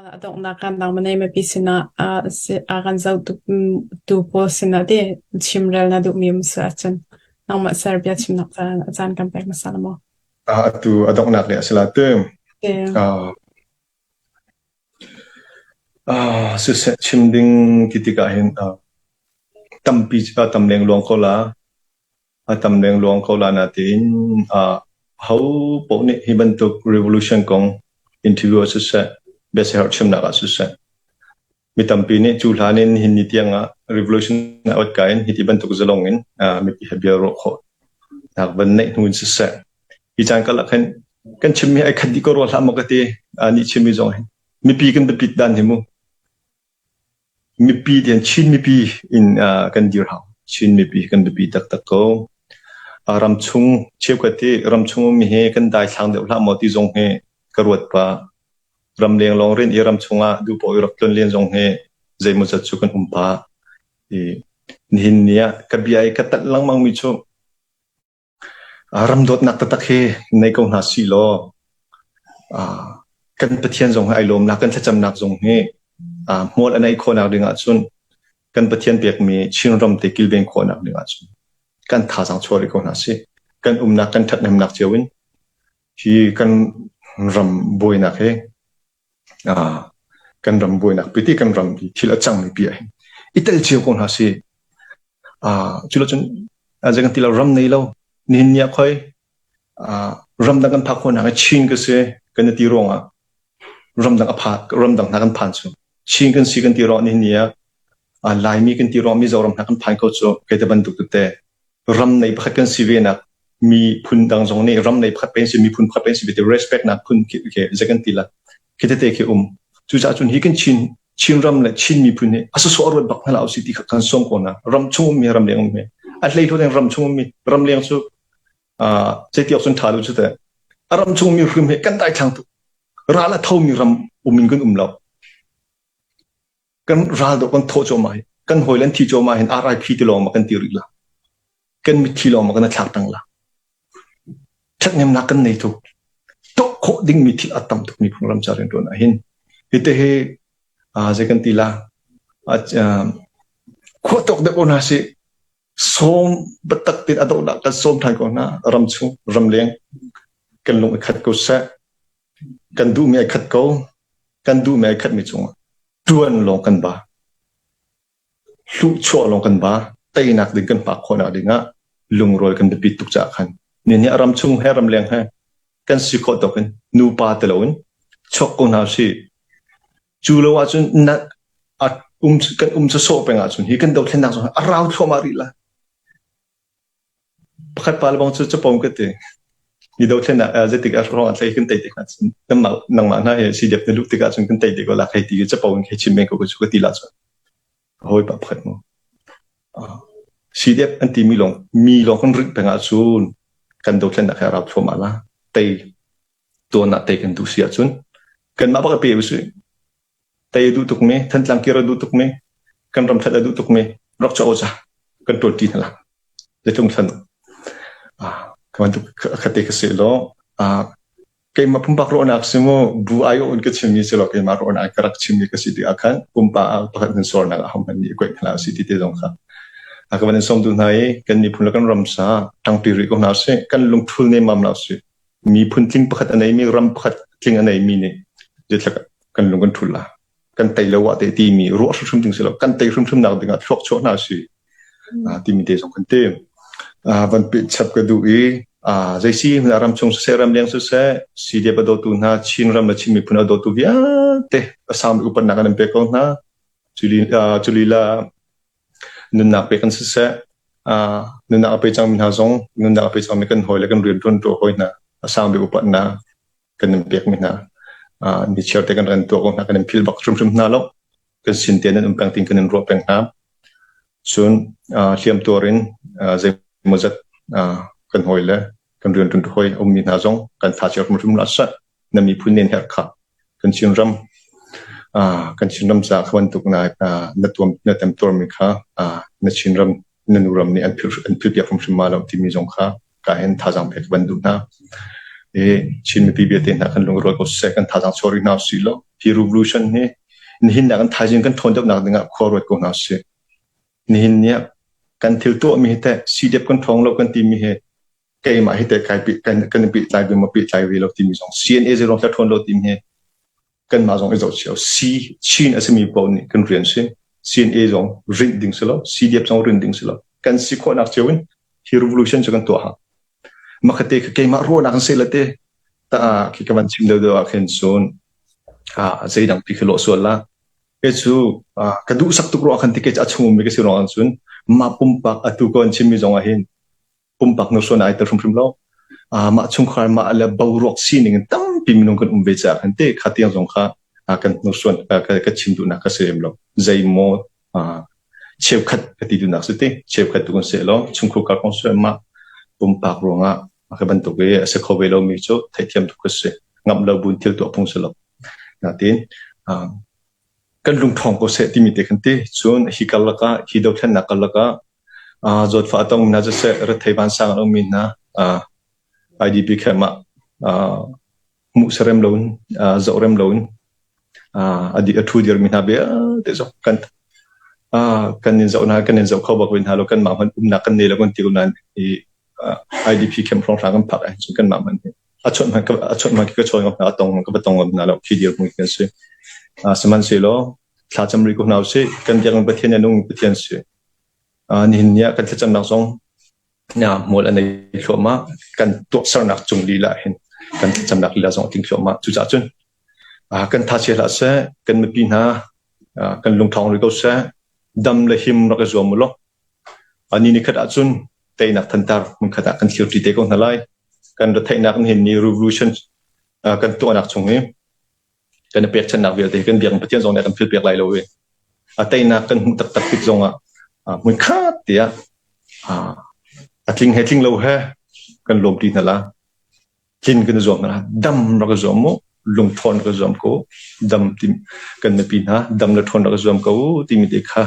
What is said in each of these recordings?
A donghnak kan dang manei mipi sinah a kan zohtu tu pawl sinah ti chimrel na duhmi um si ahcun nangmah Serbia chimnak caan kan pek hmasa la maw? Atu a donghnak le a si la te. Siseh chim ding ti tikah hin tampi tam lengluang ko la. A tam lengluang ko la natein aho paoh nih hi bantuk revolution kong interview ah siseh, biasiherh chimnak ah siseh, mi tampi nih cu hlan in hin ni tiang ah revolution a ot ka in hiti bantuk zalong in mipi he bia ruah khawh nak van neih hnu in siseh, hi caan karlak hin kan chimmi ai khat dih ko rua hlah maw ka ti. Nih chimmi zong hi mipi kan biapit dan hi mu. Mipi tian Chin mipi in kan dir hau. Chin mipi kan biapi taktak ko. Ramchung cheukhat hi ramchung ummi hi kan daithlang deuh hlah maw ti zong hi ka ruat pah. Ramleng lawng rin i ramchung ah duh paoh i rak tlon len zong hi zeimawzat cu kan um pah. I nihin ni ah ka bia i ka tanh lengmang mi cu Ram dawtnak taktak hi nei ko hna sih law kan Pathian zong hi ai lawmnak, kan thlacamnak zong hi hmual a neih khawhnak ding ahcun kan Pathian pekmi Chinram te kilven khawhnak ding ahcun kan thazaang chuah rih ko hna sih. Kan umnak, kan ṭhathnemnak cio in hi kan ram buainak hi kan ram buainak piti kan ram hi thil a cangmi pi ah hin i tel cio ko hna sih. Culocun zei kan ti lo ram nei lo nihin ni ah khoi ramdang kan phak khawhnak hi Chin ka si kan i ti ruangah ramdang a pha ramdang hna kan phan cu Chin kan si kan ti ruangah nihin ni ah Laimi kan ti ruangah Mizoram hna kan phan ko cu kei te bantuk tete ram nei pakhat kan si ve nak miphun dang zong nih ram nei pakhat pen si miphun pakhat pen si ve ti respect nak phun khi khi zei kan ti la khi tete khi um cucaah cun hi kan Chin Chinram le Chin miphun hi a sawsawh a ruat bak hna lo si ti kha kan sawm ko na ram chung ummi ram leng ummi a hlei hlu ram chung ummi ram leng cu zeiti awk cun ṭha lo cu te a ram chung mi hrim hi kan daithlang tuk ral a thomi ram um in kan um lo Kan ral dawh kan thawh cuahmah hi kan hawile an thi cuahmah hin RIP ti lawng ma kan ti rih la. Kan mitthli lawng ma kan thlak peng la. Ṭhathnemnak kan nei tuk. Tuah khawh dingmi thil a tam tuk mi phunglam ca rianṭuan ah hin. Hi te hi zei kan ti la khua tawk deuh ko hna sih. Sawm biatak tein a dohnak kan sawm ṭhan ko hna. Ram chung, ramleng kan lung i khat ko seh. Kan duhmi ai khat ko. Kan duhmi ai khatmi cungah ṭuan lawng kan ba. Hluhchuah lawng kan ba. Teinak ding kan hmak khawhnak dingah lungrual kan biapit tuk caah khan nihin ram chung he ramleng he kan si khawh tawk in nupa ti loin chuak ko hna usih. Cu lo ahcun na a um kan um sawsawh peng ahcun hi kan dothlennak zong hi a rau thluahmah rih lai. Pakhat pa lebang cu capo ka ti. Hi dothlennak zeitik ah hrawng ah thlei kan tei tik ahcun nangmah nangmah hna hi CDF na luh tik ahcun kan tei te ko la hei ti capo in hei chim men ko cu ka ti la cun. Hawipa pakhat mu. CDF an timi lawng mi lawng kan rinh peng ahcun kan dothlennak hi a rau thluahmah la. Tei tuan ah tei kan duh si ahcun kanmah bak a pe usih. Tei a duh tukmi, Thantlang kir a duh tukmi, kan ram that a duh tukmi rak chuah ca kan ṭuan ṭi hna la. Zeitlung thlan ka bantuk khate ka si law keimah pumpak ruahnak si mu bu aiawh in ka chimmi si lo keimah ruahnak ka rak chimmi ka si tikah khan pumpak pakhat hin suarnak ah hman nih kuaih hna si ti te zong kha a ka van in sawm duh hna i kan miphun le kan ram sa ṭangpi rih ko hna sih kan lungthul nemam lo sih miphun tling pakhat a neimi ram pakhat tling a neimi nih zeitluk kan lung kan thul la kan tei lo ah te timi ruah hrimhrim ding si lo kan tei hrimhrim nak ding ah thluak chuah hna si timi te zong kan ti van pe chap ka duh i zeisi ram chung siseh ram leng siseh CDF a dawtu hna Chin ram le Chin miphun a dawtu vialte asam upatnak an pe ko hna culila nunnak pek an siseh nunnak a pe cangmi hna zong nunnak a pe cangmi kan hawi le kan rianṭuan tuah hawi hna a sang bik upatnak kan in pekmi hna nichiar te kan ran tuah ko hna kan in phil bak hrimhrim hna lo kan sin te nan um peng tin kan in ruah peng hna cun hliam tuar in zeimawzat kan hawi le kan rianṭuan hawi ummi hna zong kan tha chia hrimhrim la seh na miphun nen herh kha kan Chinram kan Chinram ca kha bantuk na na tuam na temtuarmi kha na Chinram na nu ram nih an phil an philpiak hrimhrim ma lo timi zong kha ka hin thazaang pek ban duh hna. I Chin mipi vialte hna kan lungrual ko seh, kan thazaang chuah rih hna usih law hi revolution hi nihin nak kan thaizing kan ṭhawn deuhnak dingah khua ruat ko hna usih. Nihin ni ah kan thil tuahmi hi teh CDF kan ṭhawng lo kan timi hi keimah hi teh kai kan kan i pehtlai ve maw pehtlai ve lo timi zong CNA zeiruang thla ṭhawn lo timi hi kanmah zong i zoh cio. C Chin a simi paoh nih kan rian si. CNA zong rinh ding si lo, CDF zong rinh ding si lo. Kan si khawhnak cio in hi revolution cu kan tuah hau. Makhate kha keimah ruahnak an si la te ta khi ka van chim deuh deuh ah khin cun a zeidang pi khi lawh sual la. Kei cu ka duh sak tuk ruah khan ti kei cu a chung ummi ka si ruang cun mah pumpak atu ko an chimmi zong ah hin pumpak nuhrawn ai tel hrimhrim lo. Mah chungkhar mah le boruak sining in tampi minung kan um ve caah khan te kha tiang zong kha kan hnursuan ka chim duhnak ka si lem lo. Zeimaw cheukhat ka ti duhnak si ti cheukhat tu kan si lo chungkhur kar kong si mah pumpak ruangah ka bantuk i a si kho ve lomi cu theihthiam tuk ka si. Ngamh lo bun thil tuah phung si lo. Natin kan lungṭhawng ko seh timi te kan ti. Cun hi karlak ah hi dothlennak karlak ah zawtfah a tongmi hna siseh, rethei vansang an ummi hna IDP camp ah hmuh serem loin zoh rem loin a di a ṭhu dirmi hna vialte zong kan kan in zoh hna kan in zoh kho bak ve hna lo kanmah hmanh umnak kan nei lo kan ti ko nain hi IDP camp hrawnghrang kan phak ahcun kanmah hmanh hi a chawnh hmanh a chawnh hmanh ka chawi ngam hna a tong ka va tong ngam hna lo khi dirhmun khi kan si. Sihmanhsehlaw thlacam rih ko hna usih kan biakinn Pathian a nung Pathian si. Nihin ni ah kan thlacamnak zong hmual a nei thluahmah. Kan tuahsernak cung lila hin kan thlacamnak lila zong a tling thluahmah. Cucaah cun kan tha chia hlah seh, kan mipi hna kan lungṭhawng rih ko seh, dam le him rak i zuam u law ni ni khat ahcun teinak thantar hmunkhat ah kan thlir ṭi te ko hna lai. Kan retheihnak nihin ni revolution kan tuahnak chung i kan i pekchanhnak vialte kan biakinn Pathian zong nih a kan philpiak lai lo i a teinak kan hmuh taktak tik zongah hmunkhat tiah a tling he tling lo he kan lawm ṭi hna la. Tlin kan i zuam hna. Dam rak i zuam mu. Lungṭhawn rak i zuam ko. Dam ti kan mipi hna dam le ṭhawn rak i zuam ko timi te kha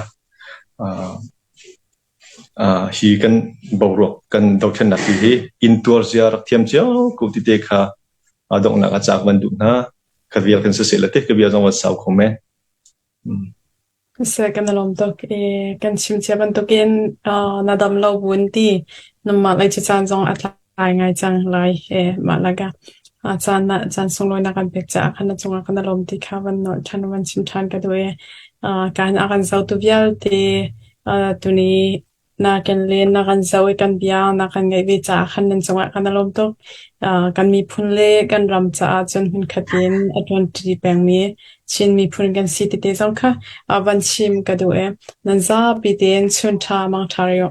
hi kan boruak kan dothlennak ti hi intuar zia rak thiam cio ko ti te kha donghnak a caak van duh hna. Ka vial kan siseh le te ka bia zong van sau kho men. Seh kan i lawm tuk i kan chim cia bantukin na dam lo buin ti nangmah lei cu caan zong a tlai ngai cang lai i mah lakah caan caan sunglawi na kan pek caah khan na cungah kan i lawm ti kha van nawl ṭhan van chim ṭhan ka duh i kaan a kan zotu vialte tuni Na kan len, na kan zoh i kan bia na kan ngaih ve caah khan nan cungah kan i lawm tuk. Kan miphun le kan ram caah cun hmunkhat in a ṭuanṭi pengmi Chin miphun kan si tete zong kha van chim ka duh i nan zapi tein chun ṭha mang ṭha rih u.